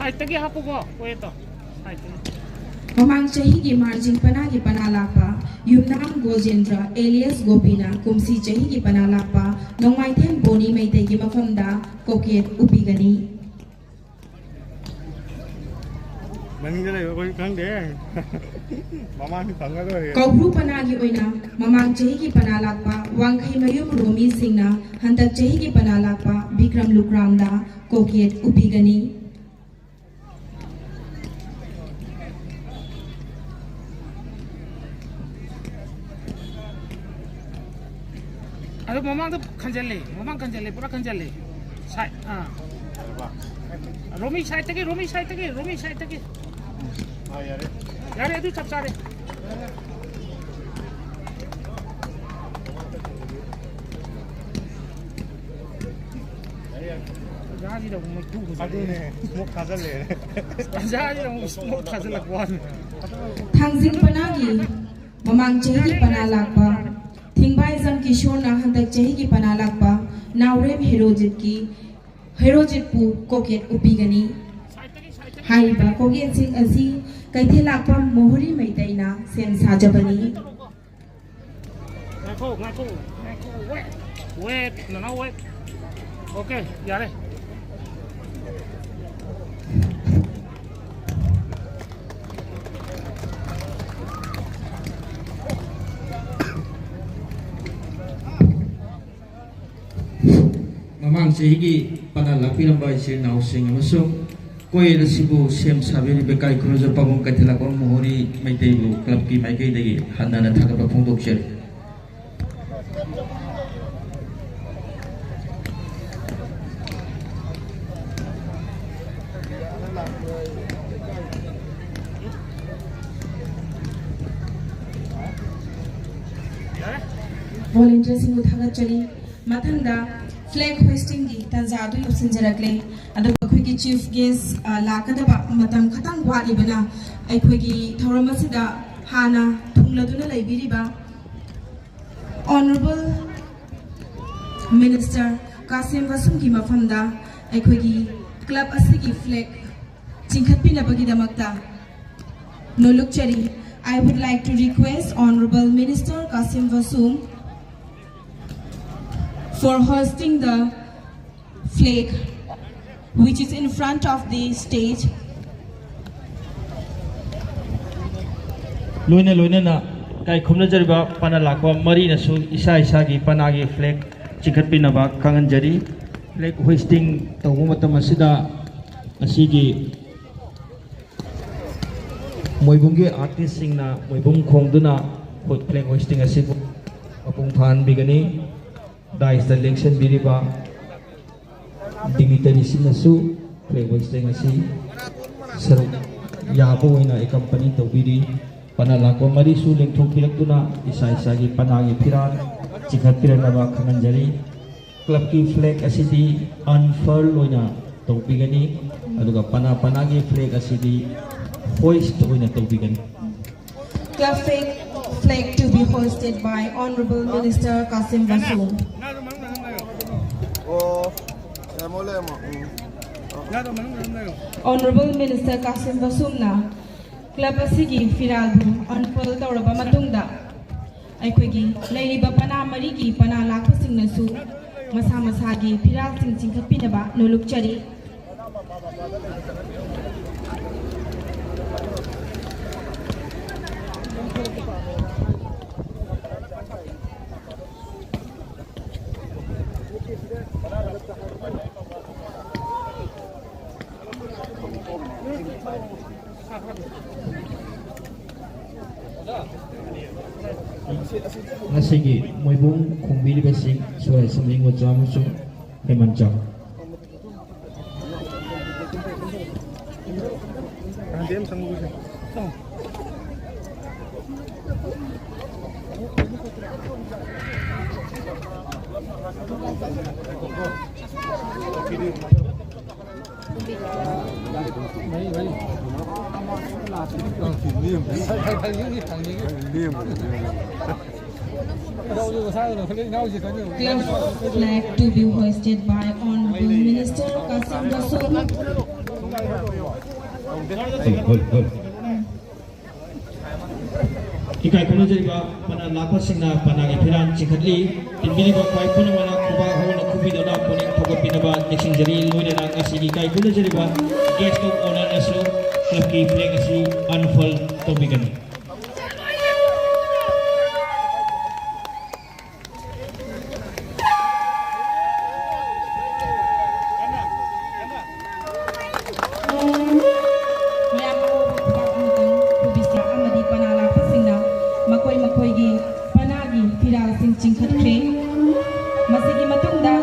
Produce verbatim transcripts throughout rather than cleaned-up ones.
ꯁꯥꯏꯠꯇꯒꯤ ꯍꯥꯞꯄꯨꯀꯣ, ꯋꯦꯠꯇꯣ꯫ ꯁꯥꯏꯠꯇꯒꯤ꯫ ꯃꯃꯥꯡ ꯆꯍꯤꯒꯤ ꯃꯥꯔꯖꯤꯡ ꯄꯅꯥꯒꯤ ꯄꯅꯥ ꯂꯥꯛꯄ ꯌꯨꯝꯅꯥꯝ ꯒꯣꯖꯦꯟꯗ꯭ꯔ ꯑꯦꯂꯤꯌꯥꯁ ꯒꯣꯄꯤꯅ ꯀꯨꯝꯁꯤ ꯆꯍꯤꯒꯤ ꯄꯅꯥ ꯂꯥꯛꯄ ꯅꯣꯡꯃꯥꯏꯊꯦꯝ ꯕꯣꯅꯤ ꯃꯩꯇꯩꯒꯤ ꯃꯐꯝꯗ ꯀꯣꯀꯦꯠ ꯎꯞꯄꯤꯒꯅꯤ꯫ ꯃꯅꯤꯡꯗ ꯂꯩꯕ ꯑꯩꯈꯣꯏ ꯈꯪꯗꯦ꯫ ꯃꯃꯥꯡꯗꯤ ꯐꯪꯉꯔꯣꯏ꯫ ꯀꯧꯕ꯭ꯔꯨ ꯄꯅꯥꯒꯤ ꯑꯣꯏꯅ ꯃꯃꯥꯡ ꯆꯍꯤꯒꯤ ꯄꯅꯥ ꯂꯥꯛꯄ ꯋꯥꯡꯈꯩꯃꯌꯨꯝ ꯔꯣꯃꯤꯁꯤꯡꯅ ꯍꯟꯗꯛ ꯆꯍꯤꯒꯤ ꯄꯅꯥ ꯂꯥꯛꯄ ꯕꯤꯀ꯭ꯔꯝ ꯂꯨꯀ꯭ꯔꯥꯝꯗ ꯀꯣꯀꯦꯠ ꯎꯞꯄꯤꯒꯅꯤ꯫ ꯑꯗꯣ ꯃꯃꯥꯡꯗ ꯈꯟꯖꯜꯂꯦ, ꯃꯃꯥꯡ ꯈꯟꯖꯜꯂꯦ, ꯄꯨꯔꯥ ꯈꯟꯖꯜꯂꯦ꯫ ꯁꯥꯏꯠ, ꯑꯥ꯫ ꯔꯣꯃꯤ ꯁꯥꯏꯠꯇꯒꯤ, ꯔꯣꯃꯤ ꯁꯥꯏꯠꯇꯒꯤ, ꯔꯣꯃꯤ ꯁꯥꯏꯠꯇꯒꯤ꯫ ꯑꯥ, ꯌꯥꯔꯦ꯫ ꯌꯥꯔꯦ, ꯑꯗꯨ ꯆꯞ ꯆꯥꯔꯦ꯫ ꯇꯥꯟꯖꯥꯁꯤꯗ ꯑꯃꯨꯛ ꯃꯩꯈꯨ ꯈꯨꯖꯔꯛꯑꯦ꯫ ꯑꯗꯨꯅꯦ, ꯁ꯭ꯃꯣꯛ ꯊꯥꯖꯜꯂꯦ꯫ ꯇꯥꯟꯖꯥꯁꯤꯗ ꯑꯃꯨꯛ ꯁ꯭ꯃꯣꯛ ꯊꯥꯖꯜꯂꯛꯄ ꯋꯥꯅꯤ꯫ ꯊꯥꯡꯖꯤꯡ ꯄꯅꯥꯒꯤ ꯃꯃꯥꯡ ꯆꯍꯤꯒꯤ ꯄꯅꯥ ꯂꯥꯛꯄ ꯊꯤꯡꯕꯥꯏꯖꯝ ꯀꯤꯁꯣꯔꯅ ꯍꯟꯗꯛ ꯆꯍꯤꯒꯤ ꯄꯅꯥ ꯂꯥꯛꯄ ꯅꯥꯎꯔꯦꯝ ꯍꯦꯔꯣꯖꯤꯠꯀꯤ, ꯍꯦꯔꯣꯖꯤꯠꯄꯨ ꯀꯣꯀꯦꯠ ꯎꯞꯄꯤꯒꯅꯤ꯫ ꯍꯥꯏꯔꯤꯕ ꯀꯣꯀꯦꯠꯁꯤꯡ ꯑꯁꯤ ꯀꯩꯊꯦꯜ ꯂꯥꯛꯄ ꯃꯣꯍꯣꯔꯤ ꯃꯩꯇꯩꯅ ꯁꯦꯝ ꯁꯥꯖꯕꯅꯤ꯫ ꯉꯥꯏꯈꯣ, ꯉꯥꯏꯈꯣ, ꯉꯥꯏꯈꯣ, wait, wait, ꯅꯅꯥꯎ, wait꯫ Okay, ꯌꯥꯔꯦ꯫ ꯃꯃꯥꯡ ꯆꯍꯤꯒꯤ ꯄꯅꯥ ꯂꯥꯛꯄꯤꯔꯝꯕ ꯏꯆꯤꯜ ꯏꯅꯥꯎꯁꯤꯡ ꯑꯃꯁꯨꯡ ꯀꯣꯌꯦꯜ ꯑꯁꯤꯕꯨ ꯁꯦꯝ ꯁꯥꯕꯤꯔꯤꯕ ꯏꯀꯥꯏ ꯈꯨꯝꯅꯖꯕ ꯄꯥꯕꯨꯡ ꯀꯩꯊꯦꯜ ꯂꯥꯛꯄ ꯃꯣꯍꯣꯔꯤ ꯃꯩꯇꯩꯕꯨ ꯀ꯭ꯂꯕꯀꯤ ꯃꯥꯏꯀꯩꯗꯒꯤ ꯍꯟꯅ ꯍꯟꯅ ꯊꯥꯒꯠꯄ ꯐꯣꯡꯗꯣꯛꯆꯔꯤ꯫ ꯚꯣꯂꯨꯟꯇꯤꯌꯔꯁꯤꯡꯕꯨ ꯊꯥꯒꯠꯆꯔꯤ꯫ ꯃꯊꯪꯗ flag hoistingꯒꯤ ꯇꯥꯟꯖꯥ ꯑꯗꯨ ꯌꯧꯁꯤꯟꯖꯔꯛꯂꯦ꯫ ꯑꯗꯨꯒ ꯑꯩꯈꯣꯏꯒꯤ chief guest, ꯑ, ꯂꯥꯛꯀꯗꯕ ꯃꯇꯝ ꯈꯇꯪ ꯋꯥꯠꯂꯤꯕꯅ ꯑꯩꯈꯣꯏꯒꯤ ꯊꯧꯔꯝ ꯑꯁꯤꯗ ꯍꯥꯟꯅ ꯊꯨꯡꯂꯗꯨꯅ ꯂꯩꯕꯤꯔꯤꯕ Honourable Minister ꯀꯥꯁꯤꯝ ꯑꯁꯨꯝꯒꯤ ꯃꯐꯝꯗ ꯑꯩꯈꯣꯏꯒꯤ club ꯑꯁꯤꯒꯤ flag ꯆꯤꯡꯈꯠꯄꯤꯅꯕꯒꯤꯗꯃꯛꯇ ꯅꯣꯂꯨꯛꯆꯔꯤ꯫ I would like to request Honorable Minister Kasim Vasum for hoisting the flag which is in front of the stage. ꯂꯣꯏꯅ ꯂꯣꯏꯅꯅ ꯏꯀꯥꯏ ꯈꯨꯝꯅꯖꯔꯤꯕ ꯄꯅꯥ ꯂꯥꯛꯄ ꯃꯔꯤꯅꯁꯨ ꯏꯁꯥ ꯏꯁꯥꯒꯤ ꯄꯅꯥꯒꯤ flag ꯆꯤꯡꯈꯠꯄꯤꯅꯕ ꯈꯪꯍꯟꯖꯔꯤ꯫ Flag hoisting ꯇꯧꯕ ꯃꯇꯝ ꯑꯁꯤꯗ ꯉꯁꯤꯒꯤ ꯃꯣꯏꯕꯨꯡꯒꯤ artistꯁꯤꯡꯅ ꯃꯣꯏꯕꯨꯡ ꯈꯣꯡꯗꯨꯅ flag hoisting ꯑꯁꯤꯕꯨ ꯃꯄꯨꯡ ꯐꯥꯍꯟꯕꯤꯒꯅꯤ꯫ Dais ꯇ ꯂꯦꯡꯁꯤꯟꯕꯤꯔꯤꯕ dignitaryꯁꯤꯡꯅꯁꯨ flag hoisting ꯑꯁꯤ ꯁꯔꯨꯛ ꯌꯥꯕ ꯑꯣꯏꯅ accompany ꯇꯧꯕꯤꯔꯤ꯫ ꯄꯅꯥ ꯂꯥꯛꯄ ꯃꯔꯤꯁꯨ ꯂꯦꯡꯊꯣꯛꯄꯤꯔꯛꯇꯨꯅ ꯏꯁꯥ ꯏꯁꯥꯒꯤ ꯄꯅꯥꯒꯤ ꯐꯤꯔꯥꯜ ꯆꯤꯡꯈꯠꯄꯤꯔꯛꯅꯕ ꯈꯪꯍꯟꯖꯔꯤ꯫ Clubꯀꯤ flag ꯑꯁꯤꯗꯤ unfurl ꯑꯣꯏꯅ ꯇꯧꯕꯤꯒꯅꯤ, ꯑꯗꯨꯒ ꯄꯅꯥ ꯄꯅꯥꯒꯤ flag ꯑꯁꯤꯗꯤ hoist ꯑꯣꯏꯅ ꯇꯧꯕꯤꯒꯅꯤ꯫ Club flag, flag to be hoisted by Honorable Minister Kasim Basum. ꯑꯣ, ꯂꯩꯔꯝꯃꯣ, ꯂꯩꯔꯝꯃꯣ꯫ ꯎꯝ꯫ Honorable Minister Kasim Basumꯅ club ꯑꯁꯤꯒꯤ ꯐꯤꯔꯥꯜꯕꯨ unfurl ꯇꯧꯔꯕ ꯃꯇꯨꯡꯗ ꯑꯩꯈꯣꯏꯒꯤ ꯂꯩꯔꯤꯕ ꯄꯅꯥ ꯃꯔꯤꯒꯤ ꯄꯅꯥ ꯂꯥꯛꯄꯁꯤꯡꯅꯁꯨ ꯃꯁꯥ ꯃꯁꯥꯒꯤ ꯐꯤꯔꯥꯜꯁꯤꯡ ꯆꯤꯡꯈꯠꯄꯤꯅꯕ ꯅꯣꯂꯨꯛꯆꯔꯤ꯫ ꯉꯁꯤꯒꯤ ꯃꯣꯏꯕꯨꯡ ꯈꯣꯡꯕꯤꯔꯤꯕꯁꯤꯡ ꯁꯣꯔꯥꯏ ꯁꯝꯂꯤꯡ ꯃꯆꯥ ꯑꯃꯁꯨꯡ ꯍꯦꯃꯟꯆꯥ꯫ Club flag to be hoisted by Honorable Minister Kasim Basum. ꯏꯀꯥꯏ ꯈꯨꯝꯅꯖꯔꯤꯕ ꯄꯅꯥ ꯂꯥꯛꯄꯁꯤꯡꯅ ꯄꯅꯥꯒꯤ ꯐꯤꯔꯥꯜ ꯆꯤꯡꯈꯠꯂꯤ꯫ ꯇꯤꯟꯕꯤꯔꯤꯕ ꯈ꯭ꯋꯥꯏ ꯄꯨꯝꯅꯃꯛꯅ ꯈꯨꯕꯥꯛ ꯍꯧꯅ ꯈꯨꯕꯤꯗꯨꯅ ꯄꯨꯛꯅꯤꯡ ꯊꯧꯒꯠꯄꯤꯅꯕ ꯅꯤꯡꯁꯤꯡꯖꯔꯤ꯫ ꯂꯣꯏꯅꯅ ꯉꯁꯤꯒꯤ ꯏꯀꯥꯏ ꯈꯨꯝꯅꯖꯔꯤꯕ guest of honour ꯅꯁꯨ club ꯀꯤ flag ꯑꯁꯤ unfurl ꯇꯧꯕꯤꯒꯅꯤ꯫ ꯃꯌꯥꯝ ꯑꯉꯧꯕ ꯈꯨꯕꯥꯛ ꯑꯃꯇꯪ ꯈꯨꯕꯤꯁꯥ ꯑꯃꯗꯤ ꯄꯅꯥ ꯂꯥꯛꯄꯁꯤꯡꯅ ꯃꯈꯣꯏ ꯃꯈꯣꯏꯒꯤ ꯄꯅꯥꯒꯤ ꯐꯤꯔꯥꯜꯁꯤꯡ ꯆꯤꯡꯈꯠꯈ꯭ꯔꯦ꯫ ꯃꯁꯤꯒꯤ ꯃꯇꯨꯡꯗ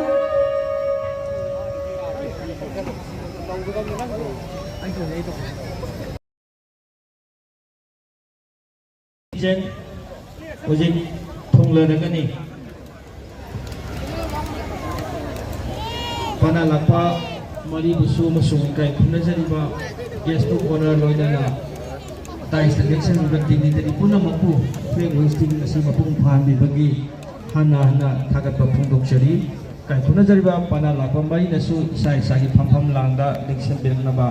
ꯍꯧꯖꯤꯛ ꯊꯨꯡꯂꯔꯒꯅꯤ꯫ ꯄꯅꯥ ꯂꯥꯛꯄ ꯃꯔꯤꯕꯨꯁꯨ ꯑꯃꯁꯨꯡ ꯏꯀꯥꯏ ꯈꯨꯝꯅꯖꯔꯤꯕ guest of honour ꯂꯣꯏꯅꯅ dais ꯇ ꯂꯦꯡꯁꯤꯟꯕ dignitary ꯄꯨꯝꯅꯃꯛꯄꯨ flag hoisting ꯑꯁꯤ ꯃꯄꯨꯡ ꯐꯥꯍꯟꯕꯤꯕꯒꯤ ꯍꯟꯅ ꯍꯟꯅ ꯊꯥꯒꯠꯄ ꯐꯣꯡꯗꯣꯛꯆꯔꯤ꯫ ꯏꯀꯥꯏ ꯈꯨꯝꯅꯖꯔꯤꯕ ꯄꯅꯥ ꯂꯥꯛꯄ ꯃꯔꯤꯅꯁꯨ ꯏꯁꯥ ꯏꯁꯥꯒꯤ ꯐꯝꯐꯝ ꯂꯥꯡꯗ ꯂꯦꯡꯁꯤꯟꯕꯤꯔꯛꯅꯕ꯫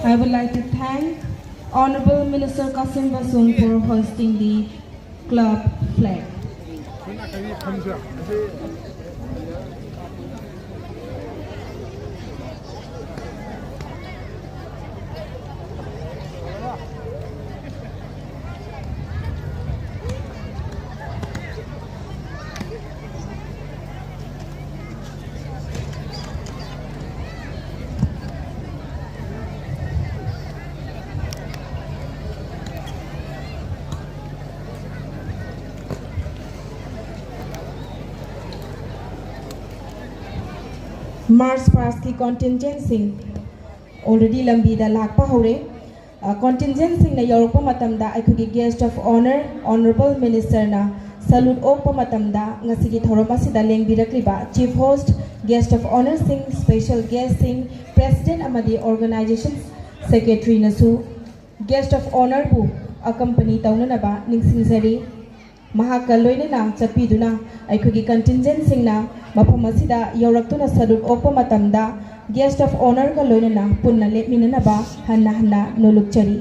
I would like to thank Honorable Minister Kasim Basum for hoisting the club flag. March past ꯀꯤ contingent ꯁꯤꯡ already ꯂꯝꯕꯤꯗ ꯂꯥꯛꯄ ꯍꯧꯔꯦ꯫ ꯑ, contingent ꯁꯤꯡꯅ ꯌꯧꯔꯛꯄ ꯃꯇꯝꯗ ꯑꯩꯈꯣꯏꯒꯤ guest of honour, Honourable Minister ꯅ salute ꯑꯣꯛꯄ ꯃꯇꯝꯗ ꯉꯁꯤꯒꯤ ꯊꯧꯔꯝ ꯑꯁꯤꯗ ꯂꯦꯡꯕꯤꯔꯛꯂꯤꯕ chief host, guest of honour ꯁꯤꯡ, special guest ꯁꯤꯡ, president ꯑꯃꯗꯤ organisation secretary ꯅꯁꯨ guest of honour ꯕꯨ accompany ꯇꯧꯅꯅꯕ ꯅꯤꯡꯁꯤꯡꯖꯔꯤ꯫ ꯃꯍꯥꯛꯀ ꯂꯣꯏꯅꯅ ꯆꯠꯄꯤꯗꯨꯅ ꯑꯩꯈꯣꯏꯒꯤ contingent ꯁꯤꯡꯅ ꯃꯐꯝ ꯑꯁꯤꯗ ꯌꯧꯔꯛꯇꯨꯅ salute ꯑꯣꯛꯄ ꯃꯇꯝꯗ Guest of Honourꯒ ꯂꯣꯏꯅꯅ ꯄꯨꯟꯅ ꯂꯦꯞꯃꯤꯟꯅꯅꯕ ꯍꯟꯅ ꯍꯟꯅ ꯅꯣꯜꯂꯨꯛꯆꯔꯤ꯫